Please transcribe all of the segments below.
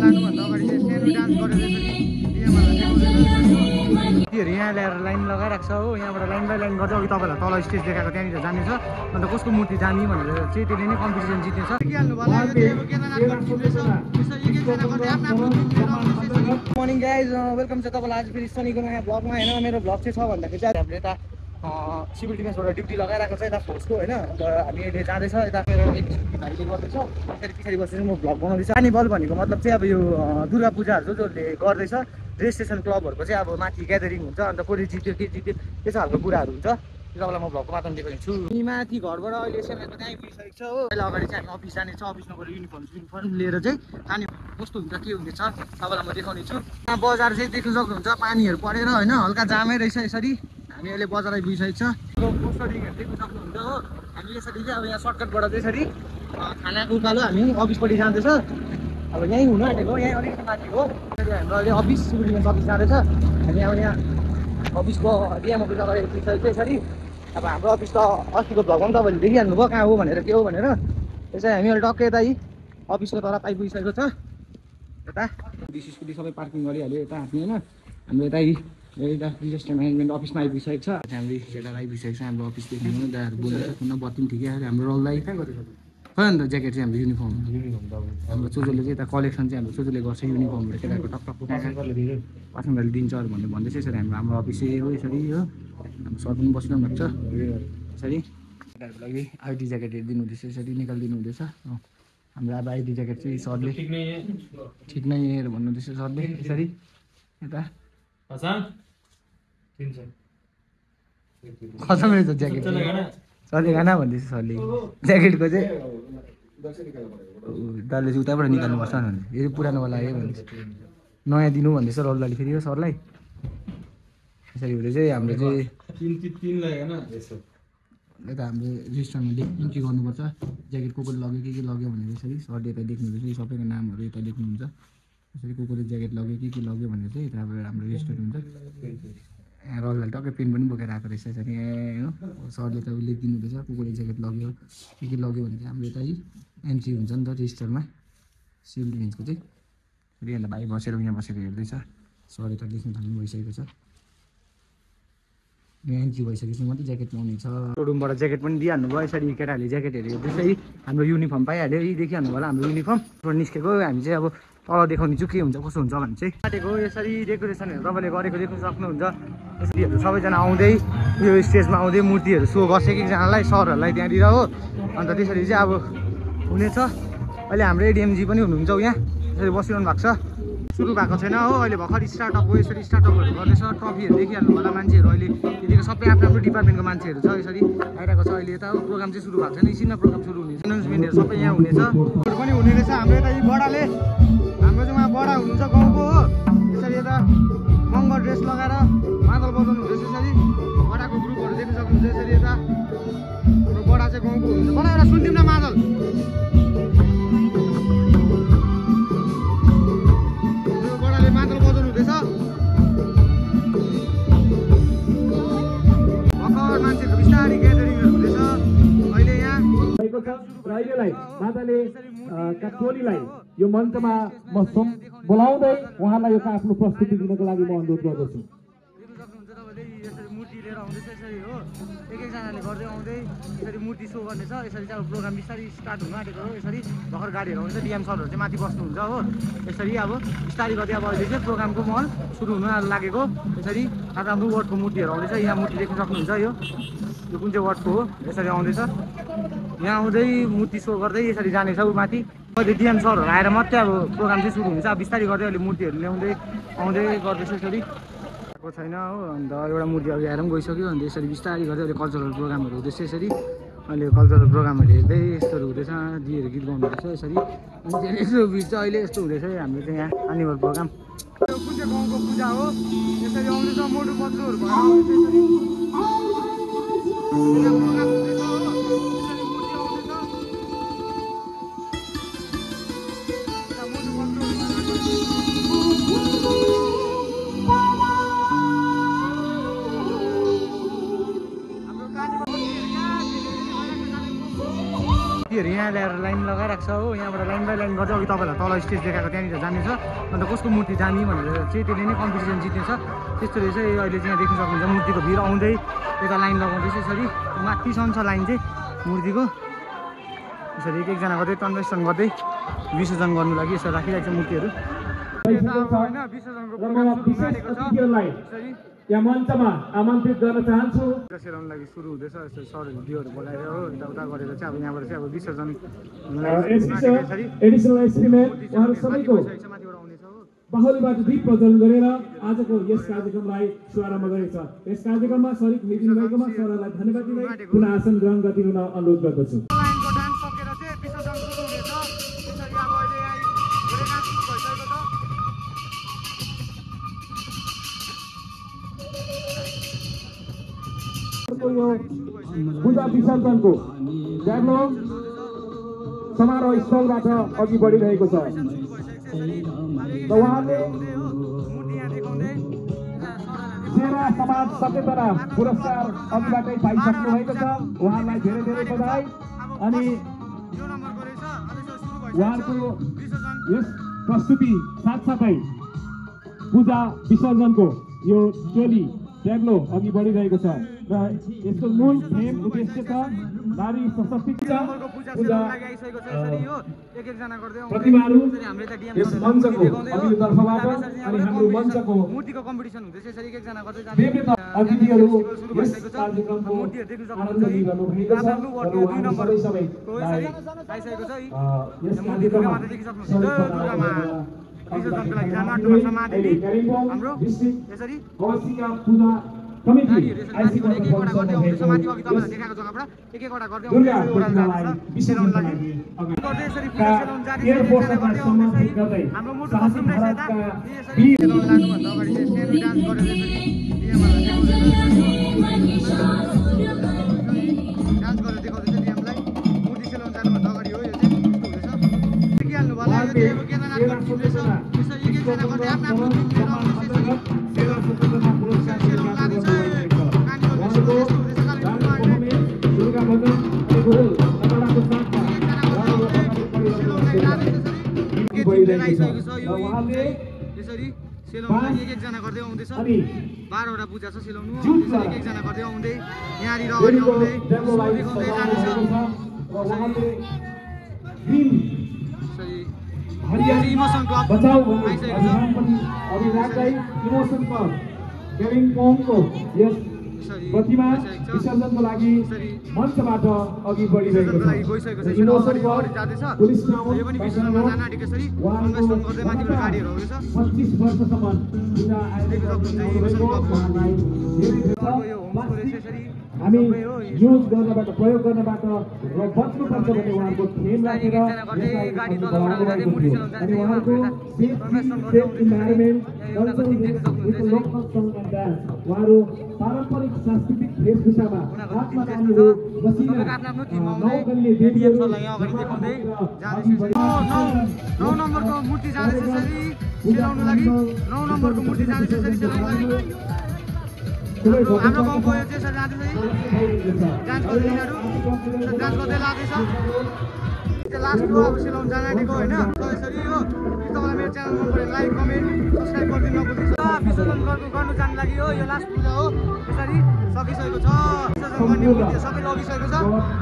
जानुभन्दा अगाडि चाहिँ सानो डान्स गरेर त्योहरू यहाँ ल्याएर लाइन लगाइरहेको छ हो। यहाँबाट लाइन बाई लाइन गर्दै अघि तपाईँलाई तल स्टेज देखाएको त्यहाँनिर जानेछ। अन्त कसको मूर्ति जाने भनेर चाहिँ त्यसले नै कम्पिटिसन जित्नेछ। मर्निङ गाइज, वेलकम छ तपाईँलाई आज फेरि शनिको नयाँ ब्लगमा होइन। मेरो ब्लग चाहिँ छ भन्दाखेरि चाहिँ हामीले यता सिभिल डिफेन्सबाट ड्युटी लगाइरहेको छ यता फोर्सको होइन। अन्त हामी अहिले जाँदैछ यता मेरो भाइले गर्दैछ, फेरि पछाडि बसेर म ब्लग बनाउँदैछ। पानी बल भनेको मतलब चाहिँ अब यो दुर्गा पूजाहरू जसले गर्दैछ रेजिस्ट्रेसन क्लबहरूको चाहिँ अब माथि ग्यादरिङ हुन्छ। अन्त कसले जित्यो के जित्यो त्यस्तो खालको कुराहरू हुन्छ। तपाईँलाई म भ्लगको माध्यमले देखाउँछु। यी माथि घरबाट अहिले एसएमएसको त्यहीँ पुगिसकेको छ हो। अहिले अगाडि चाहिँ हामी अफिस जानेछ, अफिसमा गएर युनिफर्म लिएर चाहिँ जाने कस्तो हुन्छ के हुनेछ तपाईँलाई म देखाउने छु। यहाँ बजार चाहिँ देख्नु सक्नुहुन्छ पानीहरू परेर होइन हल्का जामै रहेछ। यसरी हामी अहिले बजार आइपुगिसकेको छ। पोस्टरिङहरू देख्नु सक्नुहुन्छ हो। हामी यसरी चाहिँ अब यहाँ सर्टकटबाट चाहिँ यसरी खानाको उकालो हामी अफिसपट्टि जाँदैछ। अब यहीँ हुनु आँटेको, यहीँ अलिकति माथि हो। हाम्रो अहिले अफिस सिभिल डिफेन्स अफिस जाँदैछ। हामी अब यहाँ अफिसको डिएमओको जग्गा आइपुगिसकेको छ। यसरी अब हाम्रो अफिस त अस्तिको भ्लगमा तपाईँले देखिहाल्नु भयो कहाँ हो भनेर के हो भनेर। त्यसै हामी अहिले टक्कै यता अफिसको तरफ आइपुगिसकेको छ। यता स्कुटी सबै पार्किङ गरिहाल्यो यता हामी होइन। हाम्रो यता डिजास्टर म्यानेजमेन्ट अफिसमा आइपुगिसकेको छ। हाम्रो केटा आइपुगिसकेको छ हाम्रो अफिस देख्नु दाहरू बोलेर कुन बत्ती पनि ठिकै आयो। हाम्रो रोललाई कहाँ गरेको खै अन्त ज्याकेट चाहिँ हाम्रो युनिफर्म हाम्रो चोजोले चाहिँ यता कलेक्सन चाहिँ हाम्रो चोजोले गर्छ युनिफर्महरू केटाको टक्टकको पार्सनले दिन्छहरू भनेर भन्दैछ। यसरी हाम्रो अफिस चाहिँ हो यसरी हो। हाम्रो सर पनि बसिरहनु भएको छ यसरी केटाहरूको लागि आइडी ज्याकेटहरू दिनुहुँदैछ यसरी निकालिदिनु हुँदैछ। हाम्रो अब आइडी ज्याकेट चाहिँ सरले ठिक नै भन्नुहुँदैछ सरले यसरी यता खतम रहेछ ज्याकेट सरले गाना भन्दैछ। सरले ज्याकेटको चाहिँ दाले चाहिँ उताबाट निकाल्नुपर्छ भने यो पुरानोवाला आयो भन्दैछ, नयाँ दिनु भन्दैछ रल्लाले फेरि हो सरलाई। यसरी हुँदै चाहिँ हाम्रो चाहिँ यता हाम्रो रेजिस्टरमा इन्ट्री गर्नुपर्छ ज्याकेट को कसले लग्यो के लग्यो भनेर। यसरी सरले यता देख्नुहुन्छ सबैको नामहरू यता लेख्नुहुन्छ। यसरी को कसले ज्याकेट लग्यो के लग्यो भनेर चाहिँ यताबाट हाम्रो रेजिस्टर हुन्छ। यहाँ रलले टक्कै पेन पनि बोकेर आएको रहेछ यसरी हो। सरले त लेखिदिनु हुँदैछ को कसले ज्याकेट लग्यो के लग्यो भने चाहिँ हाम्रो यता एन्ट्री हुन्छ नि त रेजिस्टरमा सिभिल डिफेन्सको चाहिँ। फेरि अन्त भाइ बसेर यहाँ बसेर हेर्दैछ। सर यता लेख्नु थाल्नु भइसकेको छ। यहाँ एन्ट्री भइसकेपछि मात्रै ज्याकेट पाउने छ। सोरुमबाट ज्याकेट पनि दिइहाल्नु भयो। यसरी केटाहरूले ज्याकेटहरू हेर्दैछ। हाम्रो युनिफर्म पाइहाल्यो यी देखिहाल्नु होला हाम्रो युनिफर्म निस्केको। हामी चाहिँ अब तल देखाउने छु के हुन्छ कसो हुन्छ भने चाहिँ काटेको यसरी डेकोरेसनहरू तपाईँले गरेको देख्नु सक्नुहुन्छ। यसरीहरू सबैजना आउँदै यो स्टेजमा आउँदै मूर्तिहरू सो गर्छ एकजनालाई सरहरूलाई त्यहाँनिर हो। अन्त त्यसरी चाहिँ अब हुनेछ। अहिले हाम्रो एडिएमजी पनि हुनुहुन्छ यहाँ यसरी बसिरहनु भएको छ। सुरु भएको छैन हो, अहिले भर्खर स्टार्टअप हो। यसरी स्टार्टअपहरू गर्दैछ। ट्रफीहरू देखिहाल्नु होला मान्छेहरू अहिले यतिको सबै आफ्नो आफ्नो डिपार्टमेन्टको मान्छेहरू छ यसरी आइरहेको छ। अहिले यता प्रोग्राम चाहिँ सुरु भएको छैन, एकछिनमा प्रोग्राम सुरु हुनेछ। एनाउन्समेन्टहरू सबै यहाँ हुनेछ पनि हुने रहेछ। हाम्रो यता यी बडाले हाम्रो चाहिँ उहाँ बडा हुनुहुन्छ गाउँको हो। यसरी यता मङ्गर ड्रेस लगाएर मादल बजाउनु हुँदैछ। यसरी बडाको ग्रुपहरू देख्न सक्नुहुन्छ। यसरी यता हाम्रो बडा चाहिँ गाउँको हुनुहुन्छ। बडा एउटा सुनिदिउँ न मादल बडाले मादल बजाउनु हुँदैछ। भर्खर मान्छेहरू बिस्तारै ग्यादरिङहरू हुँदैछ अहिले यहाँ। अहिलेलाई माताले काठोलीलाई यो मञ्चमा म बोलाउँदै उहाँलाई यो आफ्नो प्रस्तुति दिनको लागि म अनुरोध गर्दछु। यसरी मूर्ति लिएर आउँदैछ यसरी हो। एकजनाले गर्दै आउँदै यसरी मूर्ति सो गर्नेछ। यसरी चाहिँ अब प्रोग्राम बिस्तारै स्टार्ट हुन आँटेको हो। यसरी भर्खर गाडीहरू आउँछ। डिएम सरहरू चाहिँ माथि बस्नुहुन्छ हो। यसरी अब बिस्तारै गर्दै अब अहिले चाहिँ प्रोग्रामको महल सुरु हुन लागेको। यसरी राम्रो वर्डको मूर्तिहरू आउँदैछ। यहाँ मूर्ति देख्न सक्नुहुन्छ यो कुन चाहिँ वर्डको हो। यसरी आउँदैछ यहाँ आउँदै मूर्ति सो गर्दै यसरी जानेछ ऊ माथि। अहिले डिएम सरहरू आएर मात्रै अब प्रोग्राम चाहिँ सुरु हुन्छ। अब बिस्तारै गर्दै अहिले मूर्तिहरू ल्याउँदै आउँदै गर्दैछ यसरी आएको छैन हो। अन्त एउटा मूर्ति अघि आएर पनि गइसक्यो। अन्त यसरी बिस्तारै गर्दै अहिले कल्चरल प्रोग्रामहरू हुँदैछ। यसरी अहिले कल्चरल प्रोग्रामहरू हेर्दै यस्तोहरू हुँदैछ। दिदीहरू गीत गाउनु हुँदैछ यसरी। अनि चाहिँ यस्तो भिड चाहिँ अहिले यस्तो हुँदैछ हाम्रो चाहिँ यहाँ एनुअल प्रोग्राम। यो कुन चाहिँ गाउँको पूजा हो यसरी आउँदैछ। मोटु पत्रुहरू भएर आउँदैछ यसरी मूर्तिहरू यहाँ ल्याएर लाइन लगाइरहेको छ हो। यहाँबाट लाइन बाई लाइन गर्दै अघि तपाईँलाई तल स्टेज देखाएको त्यहाँनिर जानेछ। अन्त कसको मूर्ति जाने भनेर चाहिँ त्यसले नै कम्पिटिसन जित्नेछ। त्यस्तो रहेछ। अहिले चाहिँ यहाँ देख्न सक्नुहुन्छ मूर्तिको भिड आउँदै यता लाइन लगाउँदैछ। यसरी माथिसम्म छ लाइन चाहिँ मूर्तिको। यसरी एक एकजना गर्दै ट्रान्जेक्सन गर्दै विसर्जन गर्नु लागि यसरी राखिरहेको छ मूर्तिहरू। यहाँ मञ्चमा आमन्त्रित गर्न चाहन्छु। सेलाउनु लागि सुरु हुँदैछ। यस्तो सरहरू दियोहरू बोलाएर हो यताउता गरेर चाहिँ अब यहाँबाट चाहिँ अब विसर्जन एडिसनल एस्टिमेट उहाँहरू सबैको बाहुलीबाट दीप प्रज्वलन गरेर आजको यस कार्यक्रमलाई शुभारम्भ गरेको छ। यस कार्यक्रममा सरिक हुइदिनु भएकोमा सरहरूलाई धन्यवाद दिँदै पुनः आसन ग्रहण गरिदिन अनुरोध गर्दछु। पूजा विसर्जनको जाग्लो समारोह स्थलबाट अघि बढिरहेको छ र उहाँले सेवा समाज सचेतना पुरस्कार अघिबाटै पाइसक्नु भएको छ। उहाँलाई धेरै धेरै बधाई। अनि उहाँको यस प्रस्तुति साथसाथै पूजा विसर्जनको यो टोली ट्याग्लो अघि बढिरहेको छ र यसको मूल थेम उद्देश्य छ नारी सशक्तिकरण। प्रतिमाहरू यस मञ्चको अघिल्लो तर्फबाट अनि हाम्रो मञ्चको मूर्तिको कम्पिटिसन हुँदैछ। यसरी एक एकजना गर्दै विभिन्न अतिथिहरू यस कार्यक्रमको आनन्द लिइरहनु भएको छ र उहाँहरू सबै आइसकेको छ। यस कार्यक्रममा विसर्जनको लागि जानु समाधि हाम्रो यसरी कौशिका पूजा कमिटी आइसिको एकवटा गर्दै आउँदैछ। माथि अघि तपाईँलाई देखाएको जग्गाबाट एक एकवटा गर्दै आउँदैछ। सेलाउन लागि गर्दै यसरी पूजा सेलाउन जारी गर्दै आउँदैछ। हाम्रो मुटु सुन्दैछ यता यसरी सेलाउन लाग्नुभन्दा अगाडि चाहिँ स्टेज डान्स गरेर यसरी डान्स गरेर देखाउँदैछ डिएमलाई। मूर्ति सेलाउन जानुभन्दा अगाडि हो यो चाहिँ यस्तो हुँदैछ। देखिहाल्नु भयो यो चाहिँ अब केदारनाथ गर्दैछ। यसरी एक एकजना गर्दै आफ्नो आफ्नो टिम लिएर आउँदैछ। यसरी सेलाउन लागि एक एकजना गर्दै आउँदैछ। 12वटा पूजा छ सेलाउनु। यसरी एक एकजना गर्दै आउँदै यहाँनिर अगाडि आउँदै देखाउँदै जाँदैछ। यसरी इमोसन क्लब आइसकेको छ। इमोसन क्लब कालिम्पोङको यस प्रतिमा विसर्जनको लागि मञ्चबाट अघि बढिरहेको छ। इमोसन क्लब पुलिस टाउन यो पनि विसर्जनमा जान आँटेको यसरी कन्भेन्सन गर्दै माथिबाट गाडीहरू आउँदैछ। 25 वर्षसम्म पूजा हामी युज गर्नबाट प्रयोग गर्नबाट र बच्नुपर्छ भन्ने उहाँहरूको थेम राखेर अनि उहाँको safe environment local song and dance उहाँहरू पारम्परिक सांस्कृतिक वेशभूषामा हातमा रानीहरू बसिना 9 नम्बरको मूर्ति जाँदैछ यसरी सेलाउनु लागि। 9 नम्बरको मूर्ति जाँदैछ यसरी सेलाउनु लागि। हाम्रो गाउँको यो चाहिँ यसरी जाँदैछ। डान्स गर्दै यिनीहरू डान्स गर्दै लाँदैछ। लास्टको अब सेलाउन जान आँटेको होइन। यसरी हो तपाईँलाई मेरो च्यानल मन पऱ्यो लाइक कमेन्ट सब्सक्राइब गरिदिनु नभुल्नुहोस्। विसर्जन गर्नु जानु लागि हो यो लास्ट पूजा हो। यसरी सकिसकेको छ विसर्जन गर्ने मूर्ति सबै लगिसकेको छ।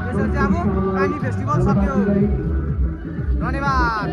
यसरी चाहिँ अब कानी फेस्टिभल सक्यो। धन्यवाद।